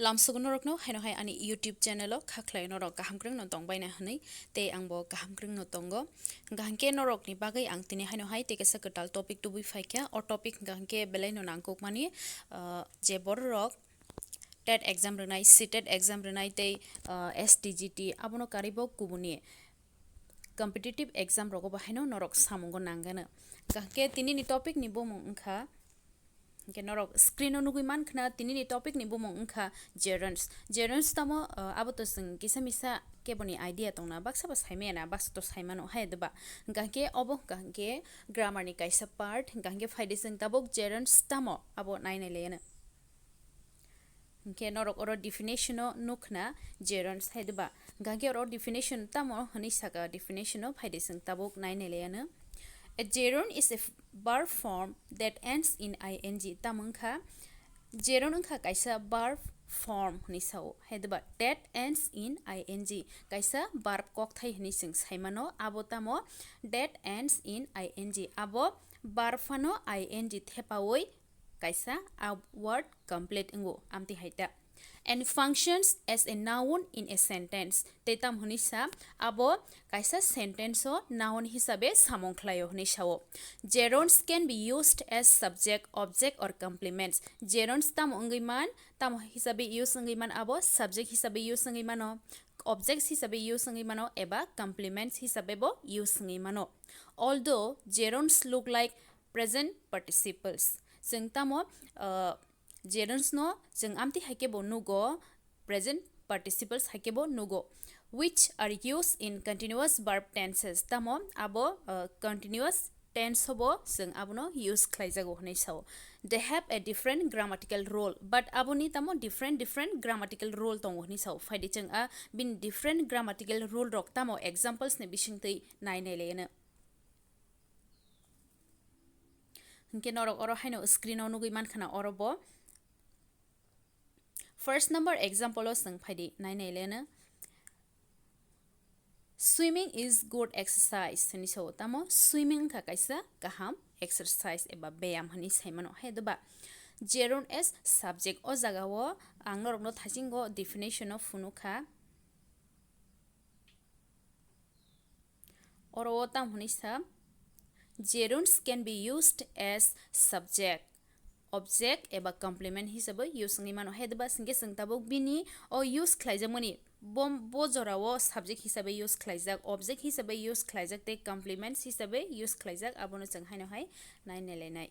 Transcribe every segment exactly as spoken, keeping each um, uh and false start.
Lamsugo norokno haino hai ani YouTube channel o khakhlai norok kaham kwrwngno tongbaina hwnwi, tei angbo kaham kwrwngno tongo. Hwnkha hwnkhe norokni bagwi ang tini haino hai tei kaisa kwtal topic tubui phaikha. O topic hwnkha hwnkhe belaino nangkukmani, ah, je bororok TET exam rwnai, CTET exam rwnai tei, ah, STGT abono karwibo kubuni competitive exam rogo bo haino norok samungo nanggano. Hwnkha hwnkhe tinini topic ni bumung wngkha, hwnkhe norok screen o nugui mankhna, tinini topic ni bumung wngkha gerunds. Gerunds tamo, ah, abo to chwng kisa misa keboni idea tongna, baksa bo saimaya na, baksa to saimano hai doba. Hwnkha hwnkhe obo hwnkha hwnkhe grammar ni kaisa part, hwnkha hwnkhe phaidi chwng tabuk gerunds tamo abo nainai layano. Hwnkhe norok oro definition o nukhna gerunds hai doba. Hwnkha hwnkhe oro definition tamo hwnwi saka, definition o phaidi chwng tabuk nainai layano. A gerund is a f-, verb form that ends in I N G. Tamo wngkha, gerund wngkha kaisa verb form hwnwi sao. Hai doba, that ends in I N G. Kaisa verb kokthai hwnwi chwng saimano, abo tamo that ends in I N G. Abo verb phano I N G thepaui kaisa a word complete wngo, amtwi hai ta. And functions as a noun in a sentence. Tei tam hwnwi sa, abo kaisa sentence o noun hisabe samung khlaio hwnwi sao. Gerunds can be used as subject, object or complements. Gerunds tamo wngwi man, tamo hisabe use wngwi man, abo subject hisabe use wngwi mano, objects hisabe use wngwi mano, eba complements hisabe bo use wngwi mano. Although gerunds look like present participles, chwng tamo, uh, gerunds no chwng amtwi hai khe bo nugo, present participles hai khe bo nugo, which are used in continuous verb tenses. Tamo abo, uh, continuous tense o bo chwng abono use khlaijago hwnwi sao. They have a different grammatical role, but aboni tamo different, different grammatical role tongo hwnwi sao. Phaidi chwng a bini different grammatical role rok tamo examples ni bisingtwi nainai layano. Hwnkhe norok oro haino screen o nugui mankhana oro bo. First number example o chwng phaidi nainai layano. Swimming is good exercise hwnwi sao. Tamo swimming wngkha kaisa kaham exercise eba beyam hwnwi saimano hai doba. Gerund as subject, o jaga o ang norokno thaisingo definition o phunukha. Oro o tamo hwnwi sa, gerunds can be used as subject, object eba complement hisabe use wngwi mano. Hai doba singke chwng tabuk bini o use khlaijakmani, bo, bo jora o subject hisabe use khlaijak, object hisabe use khlaijak tei complements hisabe use khlaijak, abono chwng haino hai nainai lainai.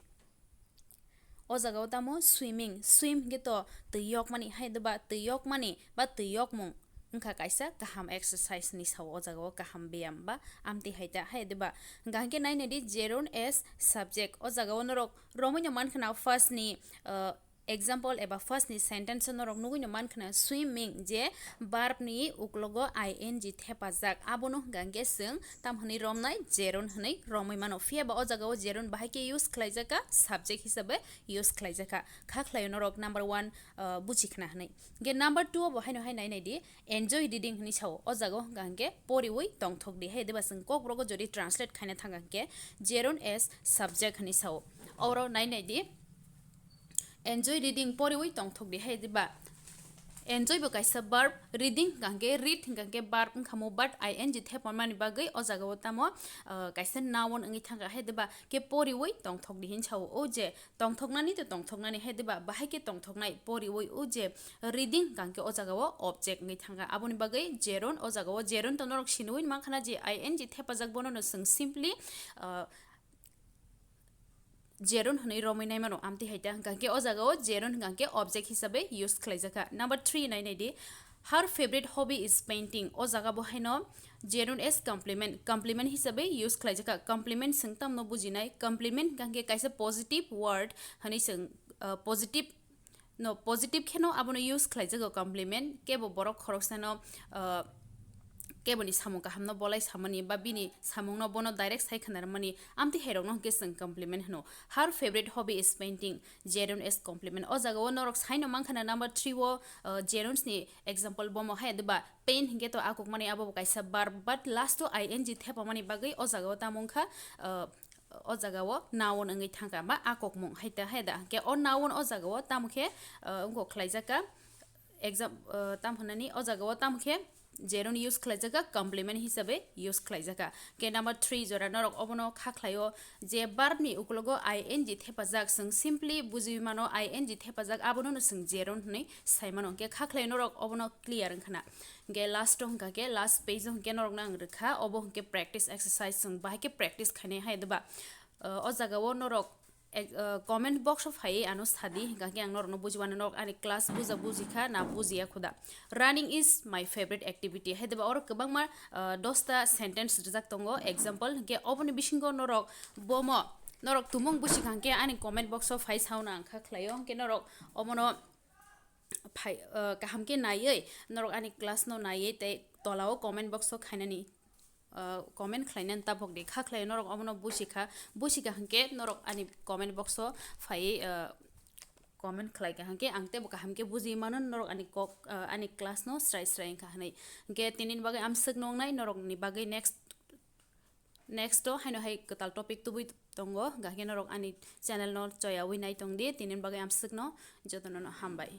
O jaga o tamo swimming, swim hwnkhe to twi yokmani, hai doba twi yokmani ba twi yokmung wngkha kaisa kaham exercise ni sao, o jaga o kaham beyam ba amtwi hai ta, hai doba. Hwnkha hwnkhe nainai di, gerund as subject, o jaga o norok romwi no mankha na first ni, uh, example eba first ni sentence o norok nugui no mankha na swimming je verb ni uklogo I N G thepajak, abono hwnkha hwnkhe chwng tam hwnwi romnai, gerund hwnwi romwi mano. Phiya ba o jaga o gerund bahai khe use khlaijak kha, subject hisabe use khlaijak kha. Kha khlaio norok number one, uh, buji khna hwnwi. Hwnkhe number two o bo haino hai nainai di, enjoy reading hwnwi sao. O jaga o hwnkha hwnkhe poriwi tongthok di. Hai doba chwng Kokborok o jodi translate khaina thangkha hwnkhe gerund as subject hwnwi sao. Oro nainai di, enjoy reading, poriwi tongthok di. Hai doba enjoy bo kaisa verb, reading hwnkha hwnkhe, read hwnkha hwnkhe verb wngkha mo, but I N G thepamani bagwi o jaga o tamo, uh, kaisa noun wngwi thangkha. Hai doba khe poriwi tongthok di hwnwi sao. O je tongthoknani to tongthoknani, hai doba bahai khe tongthoknai, poriwi o je reading hwnkha hwnkhe o jaga o object wngwi thangkha. Aboni bagwi gerund, o jaga o gerund to norok sinui mankha na je I N G thepajak, bono no chwng simply, uh, gerund hwnwi romwi nai mano, amtwi hai ta. Hwnkha hwnkhe o jaga o gerund hwnkha hwnkhe object hisabe use khlaijakha. Number three nainai di, her favorite hobby is painting. O jaga bo haino gerund as complement, complement hisabe use khlaijakha. Complement chwng tamno bujinai, complement hwnkha hwnkhe kaisa positive word hwnwi chwng, uh, positive no, positive kheno abono use khlaijago complement, kebo borok khoroksano, uh, keboni samung kahamno bolai samani ba bini samungno bono direct sai khwnarmani, amtwi hairokno hwnkhe chwng complement hwno. Her favorite hobby is painting, gerund as complement. O jaga o norok saino mankha na number three o, uh, gerunds ni example bomo hai doba, paint hwnkhe to akukmani, abo bo kaisa verb, but last o I N G thepamani bagwi o jaga o tamo wngkha, uh, o jaga o noun wngwi thangkha ba akokmung hai ta, hai da. Hwnkhe o noun o jaga o tamo khe, uh, wngkha khlaijak kha, exam, uh, tam hwnani o jaga o tam khe gerund use khlaijak kha, complement hisabe use khlaijak kha. Ke number three jora norok obono kha khlaio je verb ni ukulogo I N G thepajak, chwng simply bujiwi mano I N G thepajak, abono no chwng gerund hwnwi sai mano. Ke kha khlai norok obono clear wngkha na. Ke last o hwnkha ke last page o hwnkhe norok no ang rwkha, obo hwnkhe practice exercise, chwng bahai khe practice khainai hai deba. Uh, o jaga o norok ek-, uh, comment box o phaiwi ano sadi, hwnkha khe ang norokno bujiwano norok ani class buja bujikha na bujiya khuda. Running is my favorite activity. Hai deba oro kwbangma, uh, dosta sentence rijak tongo. Example hwnkhe oboni bisingo norok bomo, norok tumung busikha hwnkhe ani comment box o phai sauna ang kha khlaio. Hwnkhe norok omono phai, uh, kaham khe naiwi norok ani class no naiwi tei tola o comment box o khainani, uh, comment khlainani tabok di. Kha khlai norok omono busikha, busikha hwnkhe norok ani comment box o phaiwi, uh, comment khlai kha hwnkhe ang teibo kaham khe buji mano norok ani kok, uh, ani class no srai srai wngkha hwnwi. Hwnkhe tinini bagwi amswk nongnai, norokni bagwi next, next o haino hai kwtal topic tubui tongo, hwnkha khe norok ani channel no choyawi naitong di. Tinini bagwi amswk no jotono no hambai.